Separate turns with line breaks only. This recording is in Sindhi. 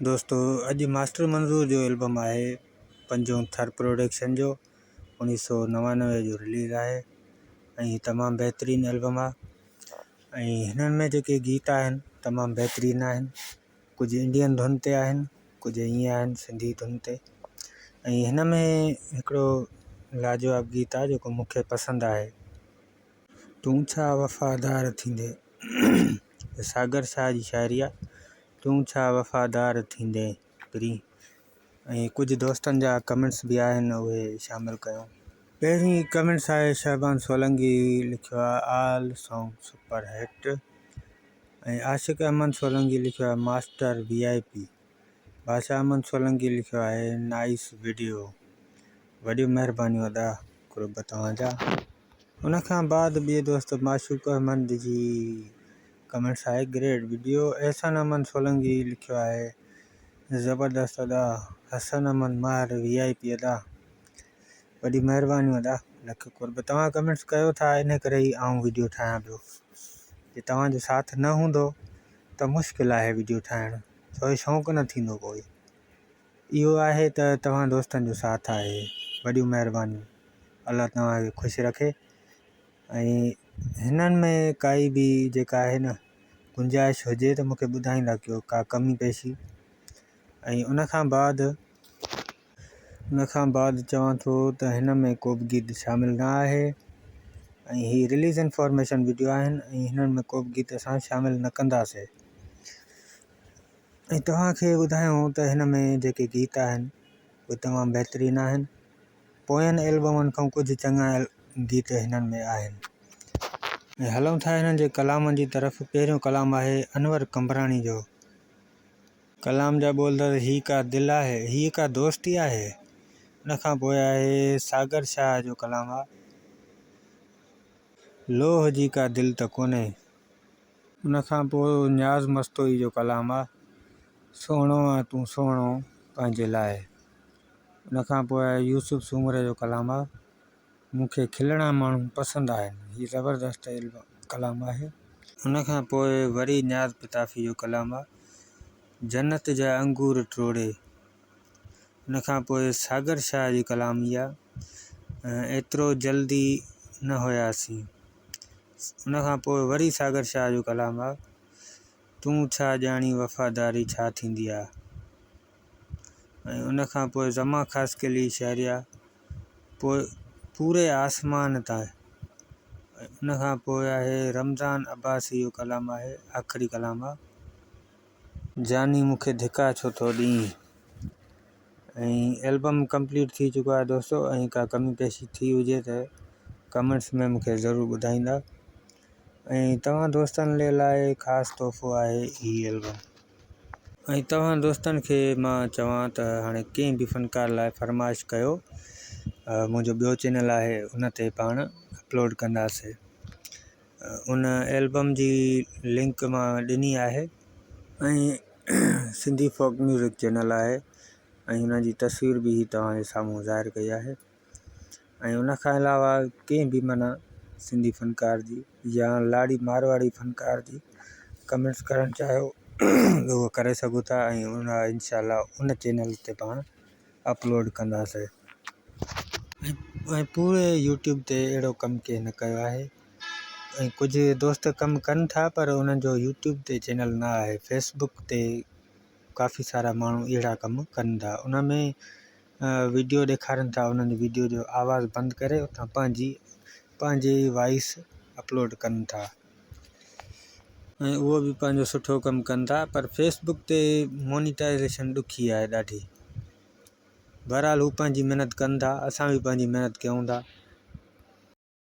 دوستو اڄ ماسٽر منظور جو البم آهي پنجون ٿر پروڊڪشن جو اوڻيھ سو نوانوي جو رليز آهي ۽ تمام بهترين البم آهي ۽ هنن ۾ جيڪي گيت آهن تمام بهترين آهن ڪجهه انڊين ڌن تي آهن ڪجهه ائين آهن سنڌي ڌن تي ۽ هن ۾ هڪڙو لاجواب گيت آهي جيڪو مون کي پسند آهي. تون ڇا وفادار ٿيندين ساگر شاهه جي شاعري آهي تون ڇا وفادار ٿيندين پرين ۽ ڪجهه دوستن جا ڪمينٽس به آهن اهي شامل ڪيون. پهرين ڪمينٽس آهي شهبان سولنگي لکيو آهي all song super hit ۽ Ashiq Ahmed Solangi لکيو آهي master V I P Badshah Ahmed Solangi لکيو آهي نائيس وڊيو وڏيون مهربانيون ادا قرب توهان جا. ان کان بعد ٻئي دوست معشوق احمد جي ڪمينٽس آهي گريٽ وڊيو احسان احمد سولنگي لکيو آهي زبردست ادا حسن احمد ماهر وي آء پي ادا وڏي مهربانيون ادا لک قرب توهان ڪمينٽس ڪيو ٿا ان ڪري ئي آئون وڊيو ٺاهيان پيو جي توهان جو ساٿ نه هوندو ته مشڪل آهي وڊيو ٺاهڻ ڇو شوق نه ٿيندو ڪوئي اهو آهي ته توهان دوستن جو ساٿ آهي وڏيون مهربانيون الله توهان کي خوش رکي ۽ هنن ۾ ڪائي به جيڪا آهي نه گنجائش هجي ته مونکي ٻڌائيندا ڪيو ڪا ڪمي پيشي ۽ ان کان بعد ان کان بعد چوان ٿو ته هن ۾ ڪو به گيت شامل نه آهي ۽ هي رليز انفارميشن وڊيو آهن ۽ هنن ۾ ڪو به گيت اسان شامل نه ڪنداسي ۽ توهان کي ٻڌايون ته هن ۾ جيڪي گيت آهن اهي تمام بهترين آهن پوين البمن کان ڪجهه چڱا گيت هنن ۾ آهن. ۽ هلون ٿا هنن جي ڪلامن جي طرف پهريون ڪلام آهي انور قمبراڻي جو ڪلام جا ٻول ته هي ڪا دل آهي هيء ڪا دوستي آهي ان کان پوء آهي ساگر شاهه جو ڪلام آ لوهه جي ڪا دل ته ڪونهي. ان کان پوء نياز مستوئي جو ڪلام آ سهڻو آ تون سهڻو پنهنجي لاء. ان کان پوء آهي يوسف سومري جو ڪلام آ مون کي کلڻا ماڻهو پسند آهن هي زبردست ڪلام آهي. ان کان پوء وري نياز پتافي جو ڪلام آ جنت جا انگور ٽوڙي. ان کان پوء ساگر شاهه جي ڪلام هي آ ايترو جلدي نه هياسين. ان کان پوء وري ساگر شاهه جو ڪلام آ تون ڇا ڄاڻين وفاداري ڇا ٿيندي آ ۽ ان کان پوء زمان خاصخيلي شاعري آ پوء پوري آسمان تان ۽ ان کان پوء آهي رمضان عباسي جو ڪلام آهي آخري ڪلام آ جاني مون کي ڌڪا ڇو ٿو ڏين ۽ البم ڪمپليٽ ٿي چڪو آهي دوستو ۽ ڪا ڪمي پيشي ٿي هجي ته ڪمينٽس ۾ مون کي ضرور ٻڌائيندا ۽ توهان دوستن لي لاء خاص تحفو آهي هي البم ۽ توهان دوستن کي مان چوان ته هاڻي ڪنهن به فنڪار لاء فرمائش ڪيو منهنجو ٻيو چينل آهي ان تي پاڻ اپلوڊ ڪنداسي ان البم جي لنڪ مان ڏني آهي ۽ سنڌي فوڪ ميوزڪ چينل آهي ۽ ان جي تصوير به هي توهان جي سامهون ظاهر ڪئي آهي ۽ ان کان علاوه ڪنهن به معنيٰ سنڌي فنڪار جي يا لاڙي مارواڙي فنڪار جي ڪمينٽس ڪرڻ چاهيو ته اهو ڪري سگهو ٿا ۽ ان انشاء الله ان چينل تي پاڻ اپلوڊ ڪنداسي ۽ پوري يوٽيوب تي اهڙو ڪم ڪنهن نه ڪيو آهي ۽ ڪجهه دوست ڪم ڪن ٿا پر انهن جو يوٽيوب تي چينل نه آهي فيس بڪ تي ڪافي سارا ماڻهو اهڙا ڪم ڪن ٿا ان ۾ وڊيو ڏيکارن ٿا انهن جي وڊيو جو آواز بند ڪري اتان پنهنجي پنهنجي وائس اپلوڊ ڪن ٿا ۽ اهو به پنهنجو سٺو ڪم ڪن ٿا پر فيس بڪ تي مونيٽائيزيشن ڏکي آهي ڏاڍي بهرحال هو پنهنجي محنت ڪن ٿا اسان به پنهنجي محنت ڪيون ٿا.